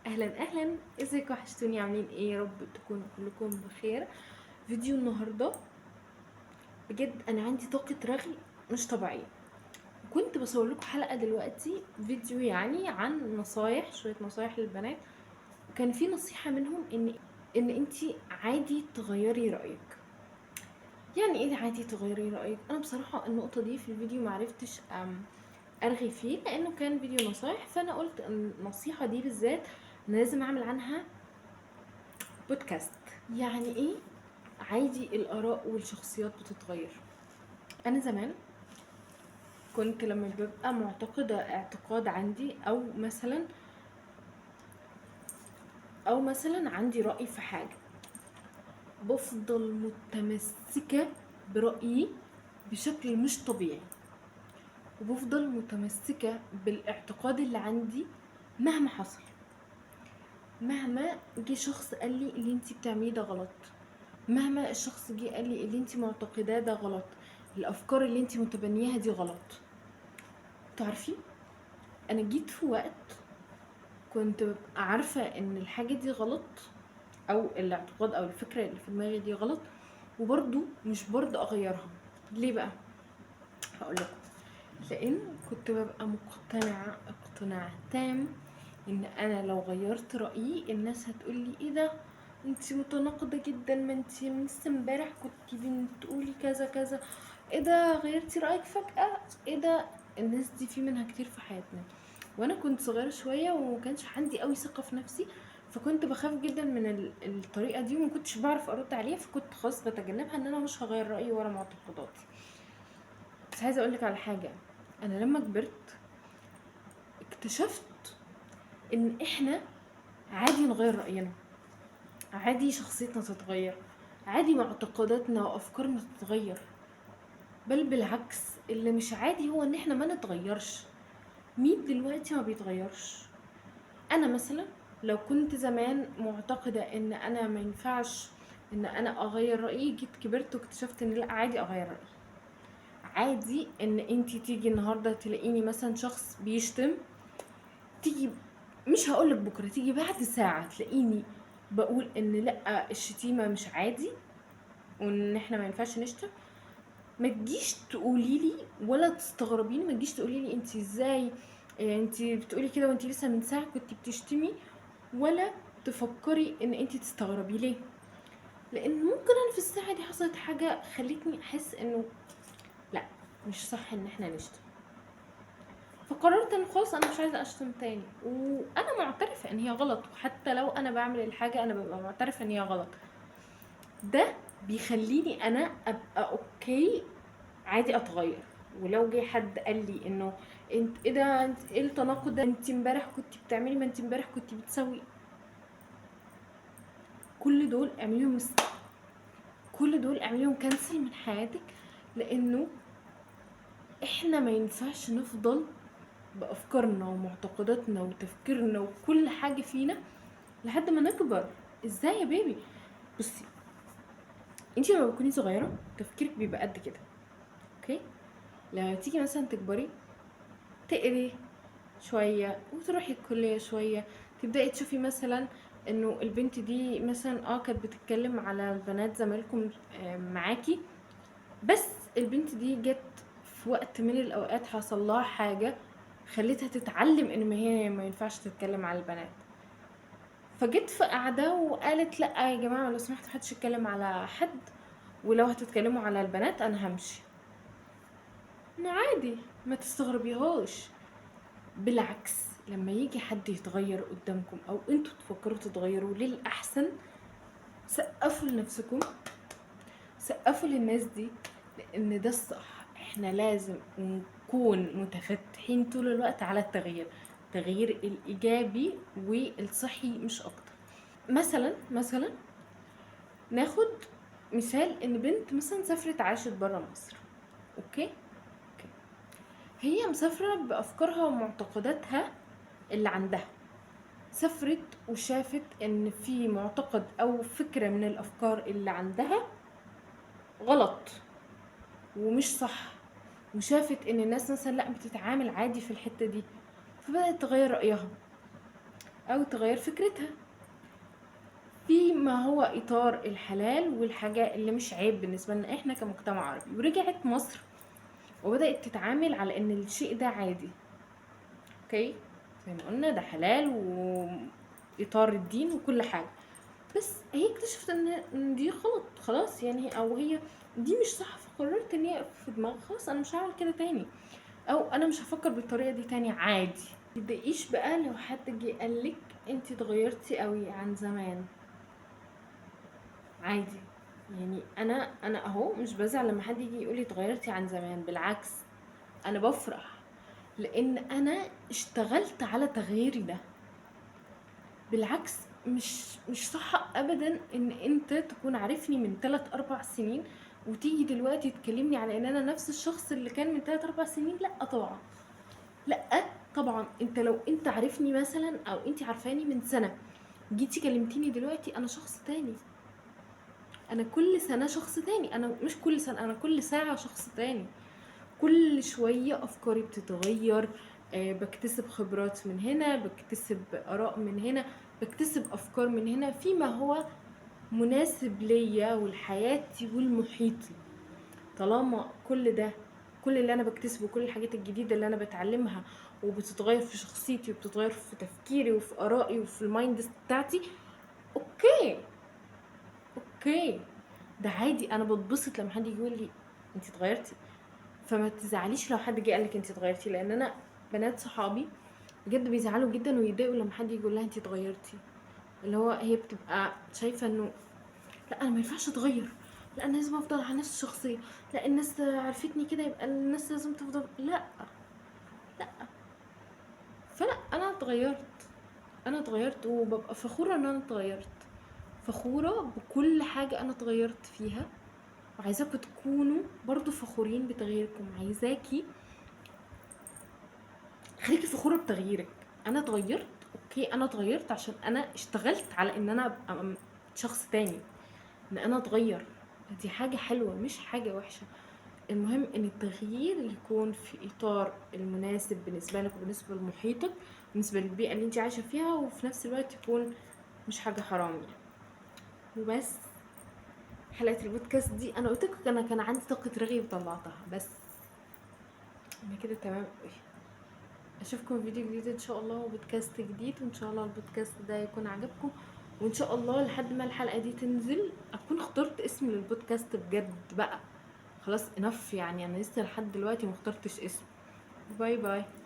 اهلا اهلا، ازيكم؟ وحشتوني، عاملين ايه؟ يا رب تكونوا كلكم بخير. فيديو النهارده بجد انا عندي طاقة رغي مش طبيعيه. كنت بصور لكم حلقة دلوقتي فيديو يعني عن نصايح، شوية نصايح للبنات، وكان في نصيحة منهم ان انتي عادي تغيري رايك. يعني ايه عادي تغيري رايك؟ انا بصراحة النقطة دي في الفيديو معرفتش ارغي فيه لانه كان فيديو نصايح، فانا قلت ان النصيحة دي بالذات انا لازم اعمل عنها بودكاست. يعني ايه عادي الاراء والشخصيات بتتغير؟ انا زمان كنت لما ببقى معتقده اعتقاد عندي او مثلا عندي راي في حاجة، بفضل متمسكة برايي بشكل مش طبيعي، وبفضل متمسكة بالاعتقاد اللي عندي مهما حصل، مهما جه شخص قال لي اللي انتي بتعمليه ده غلط، مهما الشخص جه قال لي اللي انتي معتقداه ده غلط، الافكار اللي انتي متبنياها دي غلط. تعرفي انا جيت في وقت كنت ببقى عارفه ان الحاجة دي غلط، او الاعتقاد او الفكرة اللي في دماغي دي غلط، وبرضو مش برضو اغيرها. ليه بقى؟ هقول لكم. لان كنت ببقى مقتنعة اقتناع تام ان انا لو غيرت رايي الناس هتقولي ايه ده، انتي متناقضة جدا، ما انتي لسه امبارح كنتي بتقولي كذا كذا، ايه ده غيرتي رايك فجاة، ايه ده. الناس دي في منها كتير في حياتنا، وانا كنت صغيرة شوية وما كانش عندي قوي ثقة في نفسي، فكنت بخاف جدا من الطريقة دي وما كنتش بعرف ارد عليها، فكنت خلاص بتجنبها ان انا مش هغير رايي ولا معتقداتي. بس عايزه اقولك على حاجة، انا لما كبرت اكتشفت ان احنا عادي نغير راينا، عادي شخصيتنا تتغير، عادي معتقداتنا وافكارنا تتغير، بل بالعكس اللي مش عادي هو ان احنا ما نتغيرش. مين دلوقتي ما بيتغيرش؟ انا مثلا لو كنت زمان معتقده ان انا ما ينفعش ان انا اغير رايي، جيت كبرت واكتشفت ان لا، عادي اغير رايي. عادي ان انتي تيجي النهارده تلاقيني مثلا شخص بيشتم، تيجي مش هقولك بكره، تيجي بعد ساعة تلاقيني بقول ان لا الشتيمة مش عادي وان احنا ما ينفعش نشتم. ما تجيش تقولي لي ولا تستغربيني، ما تجيش تقولي لي انتي ازاي، انتي بتقولي كده وانتي لسه من ساعة كنتي بتشتمي، ولا تفكري ان انتي تستغربي ليه، لان ممكن انا في الساعة دي حصلت حاجة خلتني احس انه لا مش صح ان احنا نشتم، فقررت ان خلاص انا مش عايزه اشتم تاني، وانا معترفة ان هي غلط، وحتى لو انا بعمل الحاجة انا ببقى معترفة ان هي غلط. ده بيخليني انا ابقى okay عادي اتغير. ولو جه حد قال لي انه انت ايه ده، انت ايه التناقض ده، انت امبارح كنت بتعملي، ما انت امبارح كنت بتسوي، كل دول اعمليهم كل دول اعمليهم cancel من حياتك، لانه احنا ما ينفعش نفضل بافكارنا ومعتقداتنا وتفكيرنا وكل حاجة فينا لحد ما نكبر. ازاي يا baby؟ بصي انتي لما بتكوني صغيرة تفكيرك بيبقى قد كده، okay؟ لما تيجي مثلا تكبري تقري شوية وتروحي الكلية شوية، تبداي تشوفي مثلا انه البنت دي مثلا كانت بتتكلم على البنات زمايلكم، معاكي، بس البنت دي جت في وقت من الاوقات حصل لها حاجة خلتها تتعلم ان ما هي ما ينفعش تتكلم على البنات، فجت في قعدة وقالت لا يا جماعة لو سمحتوا محدش يتكلم على حد، ولو هتتكلموا على البنات انا همشي. انه عادي ما تستغربيهاش، بالعكس لما يجي حد يتغير قدامكم او انتوا تفكروا تتغيروا للاحسن، سقفوا لنفسكم، سقفوا للناس دي، لان ده الصح. احنا لازم نكون متفتحين طول الوقت على التغيير، التغيير الايجابي والصحي مش اكتر. مثلا ناخد مثال ان بنت مثلا سافرت عاشت برا مصر، okay؟ هي مسافرة بأفكارها ومعتقداتها اللي عندها، سافرت وشافت ان في معتقد او فكرة من الافكار اللي عندها غلط ومش صح، وشافت ان الناس مثلا لا بتتعامل عادي في الحتة دي، فبدأت تغير رأيها. او تغير فكرتها في ما هو اطار الحلال والحاجة اللي مش عيب بالنسبة لنا احنا كمجتمع عربي. ورجعت مصر وبدأت تتعامل على ان الشيء ده عادي. okay، زي ما قلنا ده حلال واطار الدين وكل حاجة، بس هي اكتشفت ان دي غلط خلاص يعني، او هي دي مش صح، فقررت ان هي في دماغها خلاص انا مش هعمل كده تاني، او انا مش هفكر بالطريقة دي تاني عادي. متضايقيش بقى لو حد جه قالك انتي اتغيرتي قوي عن زمان، عادي يعني. انا اهو مش بزعل لما حد يجي يقولي اتغيرتي عن زمان، بالعكس انا بفرح لان انا اشتغلت على تغييري ده. بالعكس مش صح ابدا ان انت تكون عارفني من 3-4 سنين وتيجي دلوقتي تكلمني على ان انا نفس الشخص اللي كان من 3-4 سنين. لا طبعا، لا طبعا. انت لو انت عارفني مثلا او انت عارفاني من سنة، جيتي كلمتيني دلوقتي انا شخص تاني. انا كل سنة شخص تاني، انا مش كل سنة، انا كل ساعة شخص تاني. كل شوية افكاري بتتغير، بكتسب خبرات من هنا، بكتسب اراء من هنا، بكتسب افكار من هنا فيما هو مناسب ليا ولحياتي ولمحيطي. طالما كل ده، كل اللي انا بكتسبه، كل الحاجات الجديدة اللي انا بتعلمها وبتتغير في شخصيتي وبتتغير في تفكيري وفي ارائي وفي ال mind بتاعتي، okay ده عادي. انا بتبسط لما حد يجي يقول لي انت اتغيرتي، فما تزعليش لو حد جه قال لك انت اتغيرتي، لان انا بنات صحابي بجد بيزعلوا جدا ويتضايقوا لما حد يقول لها انت اتغيرتي، اللي هو هي بتبقى شايفه انه لا انا ما ينفعش اتغير، لا انا لازم افضل على نفس الشخصية، لا الناس عرفتني كده يبقى الناس لازم تفضل، لا لا. فلا انا اتغيرت، انا اتغيرت وببقى فخورة ان انا اتغيرت، فخورة بكل حاجة انا اتغيرت فيها. وعايزاكم تكونوا برضو فخورين بتغييركم، عايزاكي خليكي فخورة بتغييرك. انا اتغيرت، okay انا اتغيرت عشان انا اشتغلت على ان انا ابقى شخص تاني، ان انا اتغير، دي حاجة حلوة مش حاجة وحشة. المهم ان التغيير يكون في اطار المناسب بالنسبة لك وبالنسبة لمحيطك، بالنسبة للبيئة اللي انت عايشة فيها، وفي نفس الوقت يكون مش حاجة حرام يعني. وبس حلقة البودكاست دي انا قلت لكم انا كان عندي طاقة رغي وطلعتها، بس انا كده تمام قوي. اشوفكم في فيديو جديد ان شاء الله وبودكاست جديد، وان شاء الله البودكاست ده يكون عجبكم، وان شاء الله لحد ما الحلقة دي تنزل اكون اخترت اسم للبودكاست بجد بقى، خلاص enough يعني، انا لسه لحد دلوقتي ما اخترتش اسم. bye bye.